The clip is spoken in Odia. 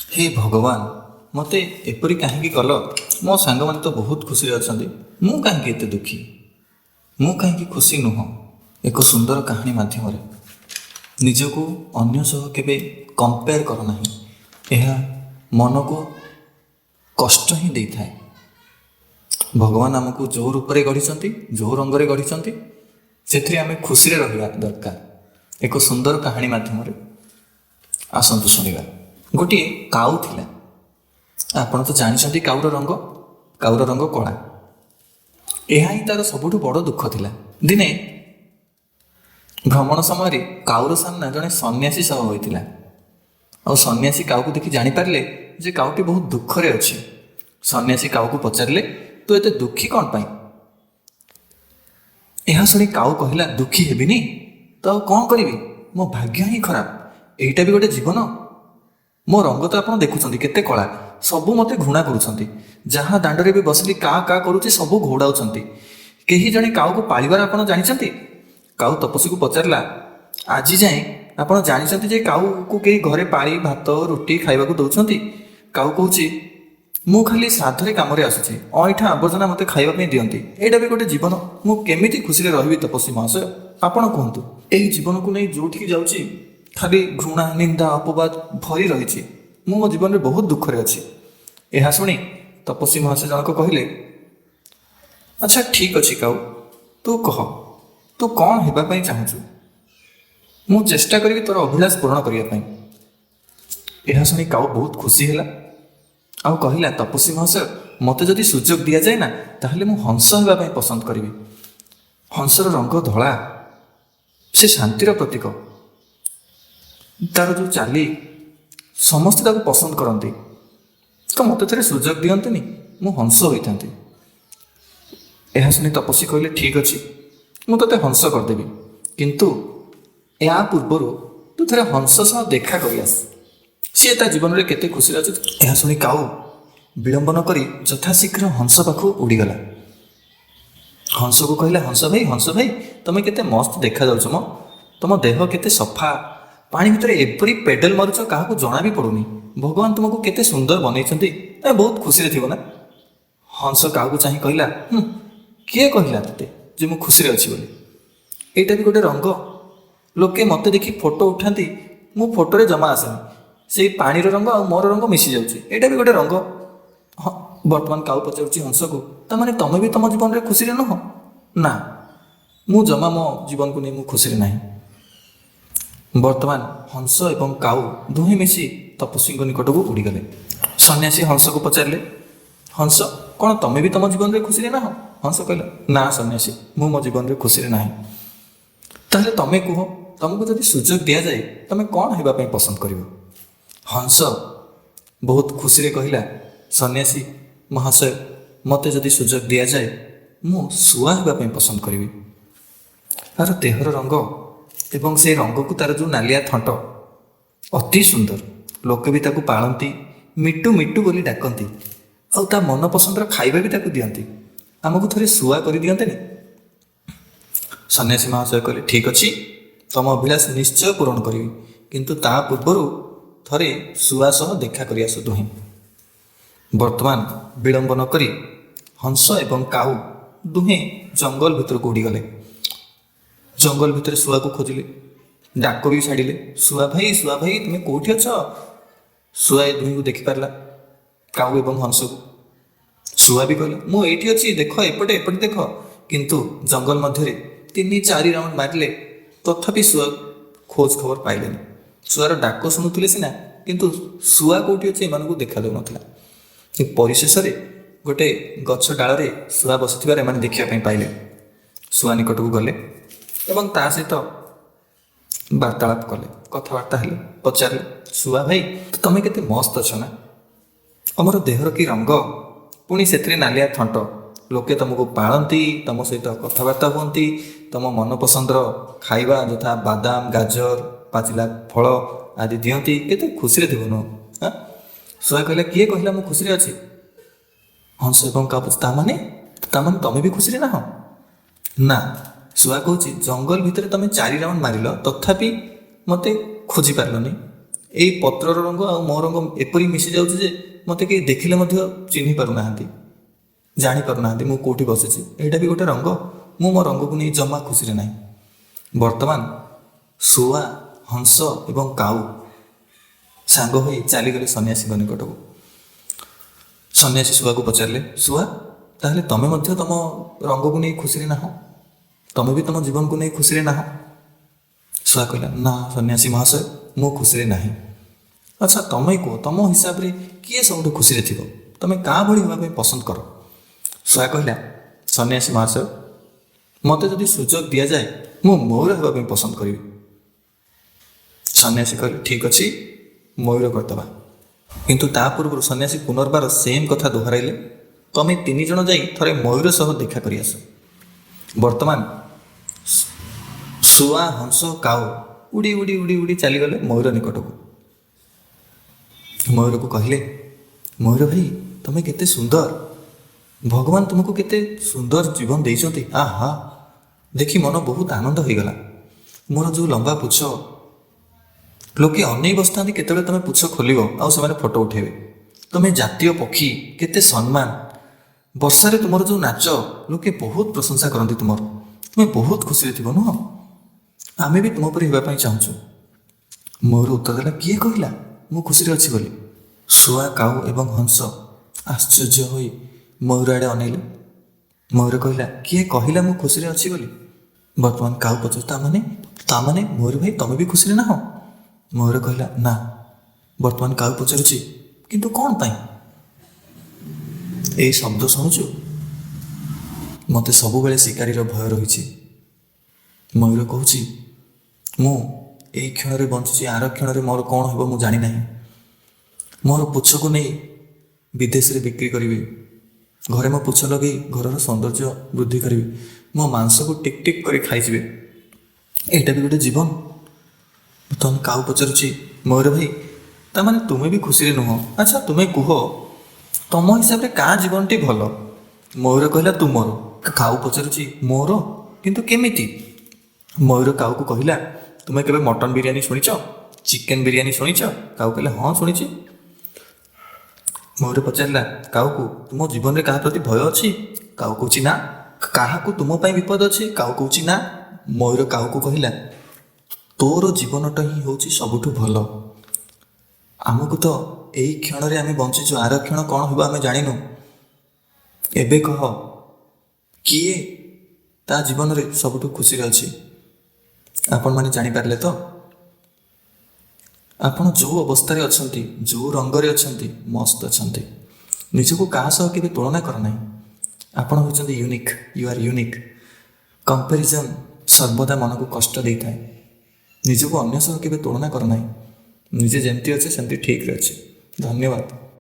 ହେ ଭଗବାନ, ମୋତେ ଏପରି କାହିଁକି କଲ? ମୋ ସାଙ୍ଗମାନେ ତ ବହୁତ ଖୁସିରେ ଅଛନ୍ତି, ମୁଁ କାହିଁକି ଏତେ ଦୁଃଖୀ? ମୁଁ କାହିଁକି ଖୁସି ନୁହଁ? ଏକ ସୁନ୍ଦର କାହାଣୀ ମାଧ୍ୟମରେ ନିଜକୁ ଅନ୍ୟ ସହ କେବେ କମ୍ପେୟାର କର ନାହିଁ। ଏହା ମନକୁ କଷ୍ଟ ହିଁ ଦେଇଥାଏ। ଭଗବାନ ଆମକୁ ଯେଉଁ ରୂପରେ ଗଢ଼ିଛନ୍ତି, ଯେଉଁ ରଙ୍ଗରେ ଗଢ଼ିଛନ୍ତି, ସେଥିରେ ଆମେ ଖୁସିରେ ରହିବା ଦରକାର। ଏକ ସୁନ୍ଦର କାହାଣୀ ମାଧ୍ୟମରେ ଆସନ୍ତୁ ଶୁଣିବା। ଗୋଟିଏ କାଉ ଥିଲା। ଆପଣ ତ ଜାଣିଛନ୍ତି କାଉର ରଙ୍ଗ, କାଉର ରଙ୍ଗ କଳା। ଏହା ହିଁ ତାର ସବୁଠୁ ବଡ଼ ଦୁଃଖ ଥିଲା। ଦିନେ ଭ୍ରମଣ ସମୟରେ କାଉର ସାମ୍ନା ଜଣେ ସନ୍ନ୍ୟାସୀ ସହ ହୋଇଥିଲା। ଆଉ ସନ୍ନ୍ୟାସୀ କାଉକୁ ଦେଖି ଜାଣିପାରିଲେ ଯେ କାଉଟି ବହୁତ ଦୁଃଖରେ ଅଛି। ସନ୍ନ୍ୟାସୀ କାଉକୁ ପଚାରିଲେ, ତୁ ଏତେ ଦୁଃଖୀ କ'ଣ ପାଇଁ? ଏହା ଶୁଣି କାଉ କହିଲା, ଦୁଃଖୀ ହେବିନି ତ ଆଉ କ'ଣ କରିବି? ମୋ ଭାଗ୍ୟ ହିଁ ଖରାପ। ଏଇଟା ବି ଗୋଟେ ଜୀବନ? ମୋ ରଙ୍ଗ ତ ଆପଣ ଦେଖୁଛନ୍ତି କେତେ କଳା। ସବୁ ମୋତେ ଘୃଣା କରୁଛନ୍ତି। ଯାହା ଦାଣ୍ଡରେ ବି ବସିଲି କା କା କରୁଛି, ସବୁ ଘଉଡ଼ାଉଛନ୍ତି। କେହି ଜଣେ କାଉକୁ ପାଳିବାର ଆପଣ ଜାଣିଛନ୍ତି? କାଉ ତପସ୍ୱୀକୁ ପଚାରିଲା, ଆଜି ଯାଏଁ ଆପଣ ଜାଣିଛନ୍ତି ଯେ କାଉକୁ କେହି ଘରେ ପାଳି ଭାତ ରୁଟି ଖାଇବାକୁ ଦେଉଛନ୍ତି? କାଉ କହୁଛି, ମୁଁ ଖାଲି ଶ୍ରାଦ୍ଧରେ କାମରେ ଆସୁଛି। ଅଇଁଠା ଆବର୍ଜନା ମୋତେ ଖାଇବା ପାଇଁ ଦିଅନ୍ତି। ଏଇଟା ବି ଗୋଟେ ଜୀବନ? ମୁଁ କେମିତି ଖୁସିରେ ରହିବି ତପସ୍ୱୀ ମହାଶୟ, ଆପଣ କୁହନ୍ତୁ? ଏହି ଜୀବନକୁ ନେଇ ଯେଉଁଠିକି ଯାଉଛି ଖାଲି ଘୃଣା, ନିନ୍ଦା, ଅପବାଦ ଭରି ରହିଛି। ମୁଁ ମୋ ଜୀବନରେ ବହୁତ ଦୁଃଖରେ ଅଛି। ଏହା ଶୁଣି ତପସ୍ୱୀ ମହାଶୟ ଜଣକ କହିଲେ, ଆଚ୍ଛା ଠିକ୍ ଅଛି କାଉ, ତୁ କହ ତୁ କ'ଣ ହେବା ପାଇଁ ଚାହୁଁଛୁ? ମୁଁ ଚେଷ୍ଟା କରିବି ତୋର ଅଭିଳାଷ ପୂରଣ କରିବା ପାଇଁ। ଏହା ଶୁଣି କାଉ ବହୁତ ଖୁସି ହେଲା ଆଉ କହିଲା, ତପସ୍ୱୀ ମହାଶୟ, ମୋତେ ଯଦି ସୁଯୋଗ ଦିଆଯାଏ ନା, ତାହେଲେ ମୁଁ ହଂସ ହେବା ପାଇଁ ପସନ୍ଦ କରିବି। ହଂସର ରଙ୍ଗ ଧଳା, ସେ ଶାନ୍ତିର ପ୍ରତୀକ। ତାର ଯେଉଁ ଚାଲି, ସମସ୍ତେ ତାକୁ ପସନ୍ଦ କରନ୍ତି। ତ ମୋତେ ଥରେ ସୁଯୋଗ ଦିଅନ୍ତିନି, ମୁଁ ହଂସ ହୋଇଥାନ୍ତି। ଏହା ଶୁଣି ତପସ୍ୱୀ କହିଲେ, ଠିକ୍ ଅଛି, ମୁଁ ତୋତେ ହଂସ କରିଦେବି, କିନ୍ତୁ ଏହା ପୂର୍ବରୁ ତୁ ଥରେ ହଂସ ସହ ଦେଖା କରି ଆସ, ସିଏ ତା ଜୀବନରେ କେତେ ଖୁସିରେ ଅଛି। ଏହା ଶୁଣି କାଉ ବିଳମ୍ବ ନ କରି ଯଥାଶୀଘ୍ର ହଂସ ପାଖକୁ ଉଡ଼ିଗଲା। ହଂସକୁ କହିଲା, ହଂସ ଭାଇ, ହଂସ ଭାଇ, ତମେ କେତେ ମସ୍ତ ଦେଖାଯାଉଛ ମ। ତମ ଦେହ କେତେ ସଫା। ପାଣି ଭିତରେ ଏପରି ପେଡେଲ ମାରୁଛ, କାହାକୁ ଜଣା ବି ପଡ଼ୁନି। ଭଗବାନ ତୁମକୁ କେତେ ସୁନ୍ଦର ବନେଇଛନ୍ତି। ତମେ ବହୁତ ଖୁସିରେ ଥିବ ନା? ହଂସ କାଉକୁ ଚାହିଁ କହିଲା, ହୁଁ, କିଏ କହିଲା ତତେ ଯେ ମୁଁ ଖୁସିରେ ଅଛି ବୋଲି? ଏଇଟା ବି ଗୋଟେ ରଙ୍ଗ? ଲୋକେ ମୋତେ ଦେଖି ଫଟୋ ଉଠାନ୍ତି, ମୁଁ ଫଟୋରେ ଜମା ଆସେନି। ସେଇ ପାଣିର ରଙ୍ଗ ଆଉ ମୋର ରଙ୍ଗ ମିଶି ଯାଉଛି। ଏଇଟା ବି ଗୋଟେ ରଙ୍ଗ? ହଁ। ବର୍ତ୍ତମାନ କାଉ ପଚାରୁଛି ହଂସକୁ, ତାମାନେ ତମେ ବି ତମ ଜୀବନରେ ଖୁସିରେ ନୁହଁ? ନା, ମୁଁ ଜମା ମୋ ଜୀବନକୁ ନେଇ ମୁଁ ଖୁସିରେ ନାହିଁ। ବର୍ତ୍ତମାନ ହଂସ ଏବଂ କାଉ ଦୁହେଁ ମିଶି ତପସ୍ୱୀଙ୍କ ନିକଟକୁ ଉଡ଼ିଗଲେ। ସନ୍ନ୍ୟାସୀ ହଂସକୁ ପଚାରିଲେ, ହଂସ, କ'ଣ ତମେ ବି ତମ ଜୀବନରେ ଖୁସିରେ ନାହଁ? ହଂସ କହିଲା, ନା ସନ୍ନ୍ୟାସୀ, ମୁଁ ମୋ ଜୀବନରେ ଖୁସିରେ ନାହିଁ। ତାହେଲେ ତମେ କୁହ, ତମକୁ ଯଦି ସୁଯୋଗ ଦିଆଯାଏ ତମେ କ'ଣ ହେବା ପାଇଁ ପସନ୍ଦ କରିବ? ହଂସ ବହୁତ ଖୁସିରେ କହିଲା, ସନ୍ନ୍ୟାସୀ ମହାଶୟ, ମୋତେ ଯଦି ସୁଯୋଗ ଦିଆଯାଏ ମୁଁ ଶୁଆ ହେବା ପାଇଁ ପସନ୍ଦ କରିବି। ତାର ଦେହର ରଙ୍ଗ ଏବଂ ସେଇ ରଙ୍ଗକୁ ତାର ଯେଉଁ ନାଲିଆ ଥଣ୍ଟ ଅତି ସୁନ୍ଦର। ଲୋକେ ବି ତାକୁ ପାଳନ୍ତି, ମିଟୁ ମିଟୁ ବୋଲି ଡାକନ୍ତି ଆଉ ତା ମନ ପସନ୍ଦର ଖାଇବା ବି ତାକୁ ଦିଅନ୍ତି। ଆମକୁ ଥରେ ଶୁଆ କରିଦିଅନ୍ତେନି? ସନ୍ନ୍ୟାସୀ ମହାଶୟ କହିଲେ, ଠିକ୍ ଅଛି, ତମ ଅଭିଳାଷ ନିଶ୍ଚୟ ପୂରଣ କରିବି, କିନ୍ତୁ ତା ପୂର୍ବରୁ ଥରେ ଶୁଆ ସହ ଦେଖା କରି ଆସ ଦୁହେଁ। ବର୍ତ୍ତମାନ ବିଳମ୍ବ ନ କରି ହଂସ ଏବଂ କାଉ ଦୁହେଁ ଜଙ୍ଗଲ ଭିତରକୁ ଉଡ଼ିଗଲେ। ଜଙ୍ଗଲ ଭିତରେ ଶୁଆକୁ ଖୋଜିଲେ, ଡାକ ବି ଛାଡ଼ିଲେ, ଶୁଆ ଭାଇ, ଶୁଆ ଭାଇ, ତୁମେ କେଉଁଠି ଅଛ? ଶୁଆ ଏ ଦୁହିଁକୁ ଦେଖିପାରିଲା, କାଉ ଏବଂ ହଂସକୁ। ଶୁଆ ବି କହିଲା, ମୁଁ ଏଇଠି ଅଛି, ଦେଖ ଏପଟେ, ଏପଟେ ଦେଖ। କିନ୍ତୁ ଜଙ୍ଗଲ ମଧ୍ୟରେ 3-4 ରାଉଣ୍ଡ ମାରିଲେ, ତଥାପି ଶୁଆ ଖୋଜ ଖବର ପାଇଲେନି। ଶୁଆର ଡାକ ଶୁଣୁଥିଲେ ସିନା, କିନ୍ତୁ ଶୁଆ କେଉଁଠି ଅଛି ଏମାନଙ୍କୁ ଦେଖା ଦେଉନଥିଲା। ପରିଶେଷରେ ଗୋଟେ ଗଛ ଡାଳରେ ଶୁଆ ବସିଥିବାର ଏମାନେ ଦେଖିବା ପାଇଁ ପାଇଲେ। ଶୁଆ ନିକଟକୁ ଗଲେ ଏବଂ ତା ସହିତ ବାର୍ତ୍ତାଳାପ କଲେ, କଥାବାର୍ତ୍ତା ହେଲେ। ପଚାରିଲେ, ଶୁଆ ଭାଇ, ତମେ କେତେ ମସ୍ତ ଅଛ ନା? ତମର ଦେହର କି ରଙ୍ଗ, ପୁଣି ସେଥିରେ ନାଲିଆ ଥଣ୍ଟ। ଲୋକେ ତମକୁ ପାଳନ୍ତି, ତମ ସହିତ କଥାବାର୍ତ୍ତା ହୁଅନ୍ତି, ତମ ମନପସନ୍ଦର ଖାଇବା ଯଥା ବାଦାମ, ଗାଜର, ପାଚିଲା ଫଳ ଆଦି ଦିଅନ୍ତି। କେତେ ଖୁସିରେ ଥିବ ନୁହଁ? ହାଁ? ଶୁଆ କହିଲା, କିଏ କହିଲା ମୁଁ ଖୁସିରେ ଅଛି? ହଂସ ଏବଂ କାଉ, ତାମାନେ ତମେ ବି ଖୁସିରେ ନାହଁ? ନା। ଶୁଆ କହୁଛି, ଜଙ୍ଗଲ ଭିତରେ ତମେ 4 ରାଉଣ୍ଡ ମାରିଲ, ତଥାପି ମୋତେ ଖୋଜି ପାରିଲନି। ଏଇ ପତ୍ରର ରଙ୍ଗ ଆଉ ମୋ ରଙ୍ଗ ଏପରି ମିଶି ଯାଉଛି ଯେ ମୋତେ କେହି ଦେଖିଲେ ମଧ୍ୟ ଚିହ୍ନି ପାରୁନାହାନ୍ତି, ଜାଣିପାରୁନାହାନ୍ତି ମୁଁ କେଉଁଠି ବସିଛି। ଏଇଟା ବି ଗୋଟେ ରଙ୍ଗ। ମୁଁ ମୋ ରଙ୍ଗକୁ ନେଇ ଜମା ଖୁସିରେ ନାହିଁ। ବର୍ତ୍ତମାନ ଶୁଆ, ହଂସ ଏବଂ କାଉ ସାଙ୍ଗ ହୋଇ ଚାଲିଗଲେ ସନ୍ନ୍ୟାସୀଙ୍କ ନିକଟକୁ। ସନ୍ନ୍ୟାସୀ ଶୁଆକୁ ପଚାରିଲେ, ଶୁଆ, ତାହେଲେ ତମେ ମଧ୍ୟ ତମ ରଙ୍ଗକୁ ନେଇ ଖୁସିରେ ନାହଁ? ତମେ ବି ତମ ଜୀବନକୁ ନେଇ ଖୁସିରେ ନାହଁ? ଶୁଆ କହିଲା, ନା ସନ୍ନ୍ୟାସୀ ମହାଶୟ, ମୁଁ ଖୁସିରେ ନାହିଁ। ଆଚ୍ଛା, ତମେ କୁହ, ତମ ହିସାବରେ କିଏ ସବୁଠୁ ଖୁସିରେ ଥିବ? ତମେ କାହା ଭଳି ହେବା ପାଇଁ ପସନ୍ଦ କର? ଶୁଆ କହିଲା, ସନ୍ନ୍ୟାସୀ ମହାଶୟ, ମୋତେ ଯଦି ସୁଯୋଗ ଦିଆଯାଏ, ମୁଁ ମୟୂର ହେବା ପାଇଁ ପସନ୍ଦ କରିବି। ସନ୍ନ୍ୟାସୀ କହିଲେ, ଠିକ୍ ଅଛି, ମୟୂର କରିଦେବା। କିନ୍ତୁ ତା ପୂର୍ବରୁ ସନ୍ନ୍ୟାସୀ ପୁନର୍ବାର ସେମ୍ କଥା ଦୋହରାଇଲେ, ତମେ ତିନି ଜଣ ଯାଇ ଥରେ ମୟୂର ସହ ଦେଖା କରି ଆସ। ବର୍ତ୍ତମାନ ଶୁଆ, ହଂସ, କାଉ ଉଡ଼ି ଉଡ଼ି ଉଡ଼ି ଉଡ଼ି ଚାଲିଗଲେ ମୟୂର ନିକଟକୁ। ମୟୂରକୁ କହିଲେ, ମୟୂର ଭାଇ, ତମେ କେତେ ସୁନ୍ଦର! ଭଗବାନ ତୁମକୁ କେତେ ସୁନ୍ଦର ଜୀବନ ଦେଇଛନ୍ତି। ଆହା, ଦେଖି ମନ ବହୁତ ଆନନ୍ଦ ହୋଇଗଲା। ମୋର ଯେଉଁ ଲମ୍ବା ପୁଚ୍ଛ, ଲୋକେ ଅନେଇ ବସିଥାନ୍ତି କେତେବେଳେ ତମେ ପୁଚ୍ଛ ଖୋଲିବ ଆଉ ସେମାନେ ଫଟୋ ଉଠେଇବେ। ତମେ ଜାତୀୟ ପକ୍ଷୀ, କେତେ ସମ୍ମାନ! ବର୍ଷାରେ ତୁମର ଯେଉଁ ନାଚ, ଲୋକେ ବହୁତ ପ୍ରଶଂସା କରନ୍ତି ତୁମର। ତୁମେ ବହୁତ ଖୁସିରେ ଥିବ, ନୁହଁ? ଆମେ ବି ତୁମ ପରି ହେବା ପାଇଁ ଚାହୁଁଛୁ। ମୟୂର ଉତ୍ତର ଦେଲା, କିଏ କହିଲା ମୁଁ ଖୁସିରେ ଅଛି ବୋଲି? ଶୁଆ, କାଉ ଏବଂ ହଂସ ଆଶ୍ଚର୍ଯ୍ୟ ହୋଇ ମୟୂର ଆଡ଼େ ଅନେଇଲେ। ମୟୂର କହିଲା, କିଏ କହିଲା ମୁଁ ଖୁସିରେ ଅଛି ବୋଲି? ବର୍ତ୍ତମାନ କାଉ ପଚାରୁଛି, ତାମାନେ ମୟୂର ଭାଇ, ତମେ ବି ଖୁସିରେ ନାହଁ? ମୟୂର କହିଲା, ନା। ବର୍ତ୍ତମାନ କାଉ ପଚାରୁଛି, କିନ୍ତୁ କ'ଣ ପାଇଁ? ଏଇ ଶବ୍ଦ ଶୁଣୁଛୁ? ମୋତେ ସବୁବେଳେ ଶିକାରୀର ଭୟ ରହିଛି। ମୟୂର କହୁଛି, ମୁଁ ଏଇ କ୍ଷଣରେ ବଞ୍ଚିଛି, ଆର କ୍ଷଣରେ ମୋର କ'ଣ ହେବ ମୁଁ ଜାଣିନାହିଁ। ମୋର ପୁଚ୍ଛକୁ ନେଇ ବିଦେଶରେ ବିକ୍ରି କରିବି। ଘରେ ମୋ ପୁଚ୍ଛ ଲଗେଇ ଘରର ସୌନ୍ଦର୍ଯ୍ୟ ବୃଦ୍ଧି କରିବି। ମୋ ମାଂସକୁ ଟିକ୍ ଟିକ୍ କରି ଖାଇଯିବେ। ଏଇଟା ବି ଗୋଟେ ଜୀବନ। ବର୍ତ୍ତମାନ କାଉ ପଚାରୁଛି, ମୟୂର ଭାଇ, ତାମାନେ ତୁମେ ବି ଖୁସିରେ ନୁହଁ? ଆଚ୍ଛା, ତୁମେ କୁହ, ତମ ହିସାବରେ କାହା ଜୀବନଟି ଭଲ? ମୟୂର କହିଲା, ତୁମର। କାଉ ପଚାରୁଛି, ମୋର? କିନ୍ତୁ କେମିତି? ମୟୂର କାଉକୁ କହିଲା, ତୁମେ କେବେ ମଟନ୍ ବିରିୟାନୀ ଶୁଣିଛ? ଚିକେନ୍ ବିରିୟାନୀ ଶୁଣିଛ? କାଉ କହିଲା, ହଁ, ଶୁଣିଛି। ମୟୂର ପଚାରିଲା କାଉକୁ, ତୁମ ଜୀବନରେ କାହା ପ୍ରତି ଭୟ ଅଛି? କାଉ କହୁଛି, ନା। କାହାକୁ ତୁମ ପାଇଁ ବିପଦ ଅଛି? କାଉ କହୁଛି, ନା। ମୟୂର କାଉକୁ କହିଲା, ତୋର ଜୀବନଟା ହିଁ ହେଉଛି ସବୁଠୁ ଭଲ। ଆମକୁ ତ ଏଇ କ୍ଷଣରେ ଆମେ ବଞ୍ଚିଛୁ, ଆର କ୍ଷଣ କ'ଣ ହେବ ଆମେ ଜାଣିନୁ। ଏବେ କହ, କିଏ ତା ଜୀବନରେ ସବୁଠୁ ଖୁସିରେ ଅଛି? ଆପଣମାନେ ଜାଣିପାରିଲେ ତ? ଆପଣ ଯେଉଁ ଅବସ୍ଥାରେ ଅଛନ୍ତି, ଯେଉଁ ରଙ୍ଗରେ ଅଛନ୍ତି, ମସ୍ତ ଅଛନ୍ତି। ନିଜକୁ କାହା ସହ କେବେ ତୁଳନା କର ନାହିଁ। ଆପଣ ହେଉଛନ୍ତି unique. You are unique. Comparison ସର୍ବଦା ମନକୁ କଷ୍ଟ ଦେଇଥାଏ। ନିଜକୁ ଅନ୍ୟ ସହ କେବେ ତୁଳନା କର ନାହିଁ। ନିଜେ ଯେମିତି ଅଛି, ସେମିତି ଠିକ୍ରେ ଅଛି। ଧନ୍ୟବାଦ।